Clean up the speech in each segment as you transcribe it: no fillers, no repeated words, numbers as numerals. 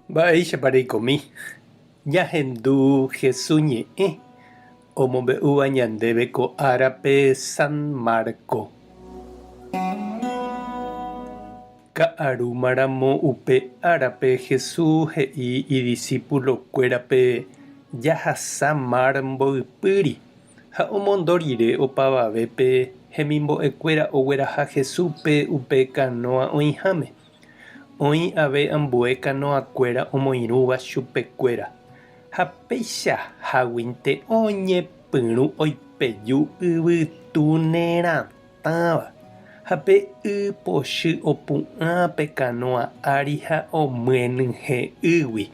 Mba'éichapa reikomi ñahendu Jesús ñe'ẽ omombe'úva ñandéve ko árape San Marco. Ka'arúmaramo upe árape Jesús he'i idisípulokuérape jahasa mar mboypýri Ha omondo rire opavavépe hemimbo'ekuéra ogueraha Jesúspe upe kanóa oĩháme. Oĩ ave ambue kanoakuéra omoirũva chupekuéra, ha peichaháguinte oñepyrũ oipeju yvytu neratãva, ha pe y pochy opu'ã pe kanóa ári ha omyenyhẽ ýgui.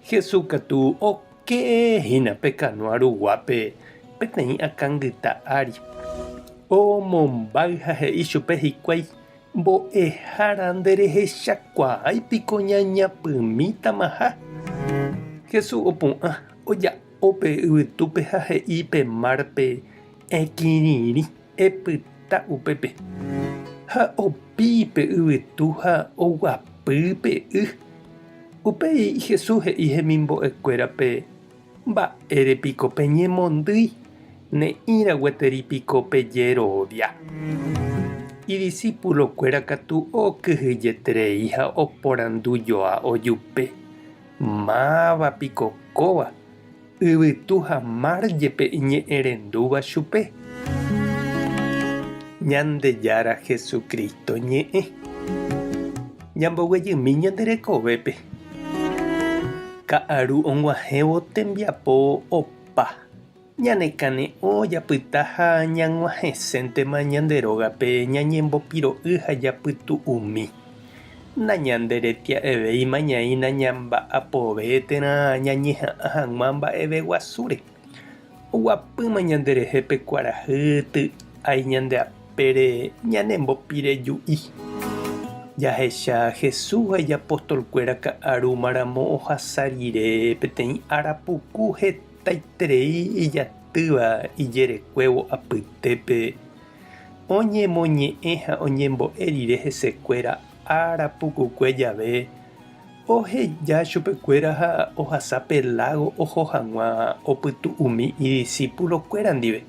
Jesús katu oke hína pe kanóa ruguápe peteĩ akãngyta ári. Omombáy ha he'i chupe hikuái, Mbo'ehára nderehechakuaái piko ñañapymítamaha? Jesús opu'ã, oja'o pe yvytúpe ha he'i pe márpe, Ekirirĩ, epyta upépe. Ha opi pe yvytu ha oguapy pe y. Upéi Jesús he'i hemimbo'ekuérape, Mba'ére piko peñemondýi, ne'ĩra gueteri piko pejerovia? Idisípulokuéra katu okyhyjeterei ha oporandujoa ojupe, Máva piko kóva, yvytu ha mar jepe iñe'ẽrendúva chupe? Ñandejára Jesucristo ñe'ẽ. Ñamboguejymi ñande rekovépe. Ka'aru og̃uahẽvo tembiapo opa, ñanekane'õ japyta ha ñag̃uahẽséntema ñande rógape ñañembopiro'y ha japytu'umi. Nañanderetia'evéima ñaína ñamba'apove térã ñañeha'ã hag̃ua mba'eveguasúre. Oguapýma ñanderehe pe kuarahy ty'ái ñande apére ñanembopireju'i. Jahecha Jesús ha ijapostolkuéra ka'arúmaramo ohasa rire peteĩ ára puku hetaiterei ijatýva ijerekuévo apytépe, oñemoñe'ẽ ha oñembo'e rire hesekuéra ára pukukue jave, Oheja chupekuéra ha ohasa pe lágo oho hag̃ua opytu'umi idisipulokuéra ndive.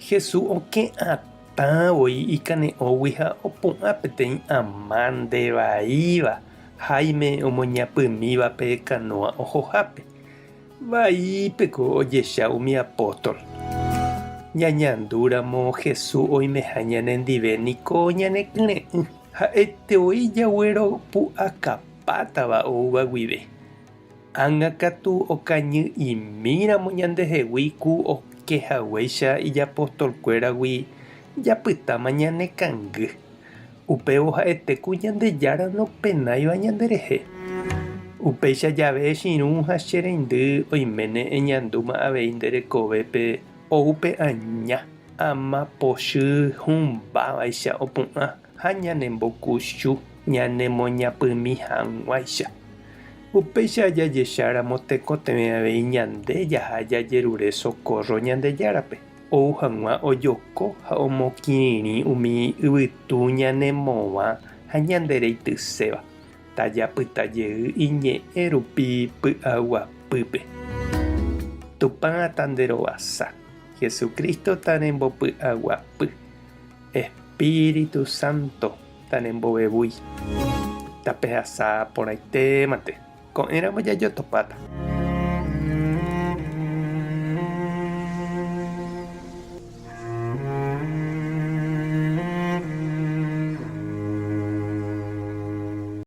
Jesús okẽ atã voi ikane'õgui ha opu'ã peteĩ ama ndevaíva háime omoñapymíva pe kanóa ohohápe. Vaípeko ojecha umi apóstol. Ñañandúramo Jesús oimeha ñanendive niko ñanekyre'ỹ. Ha'ete voi jagueropu'akapátava oúva guive. Ág̃a katu okañy'imíramo ñandehegui ku oke haguéicha ijapostolkuéragui japytáma ñanekangy. Upévo ha'ete ku Ñandejára nopenáiva ñanderehe. Upéicha jave che irũ ha che reindy oiméne eñandúma avei nde rekovépe ou pe aña. Ama pochy hũmbávaicha opu'ã ha ñanembokuchu ñanemoñapymi hag̃uáicha. Upéicha jajecháramo tekotevẽ avei ñande jaha jajerure sokórro Ñandejárape, ou hag̃ua ojoko ha omokirirĩ umi yvytu ñanemovã ha ñandereityséva, tajapyta jey iñe'ẽ rupi py'aguapýpe. Tupã tanderovasa. Jesucristo tanembopy'aguapy, Espíritu Santo tanembovevúi. Tapehasa porãitémante, ko'ẽramo jajotopáta.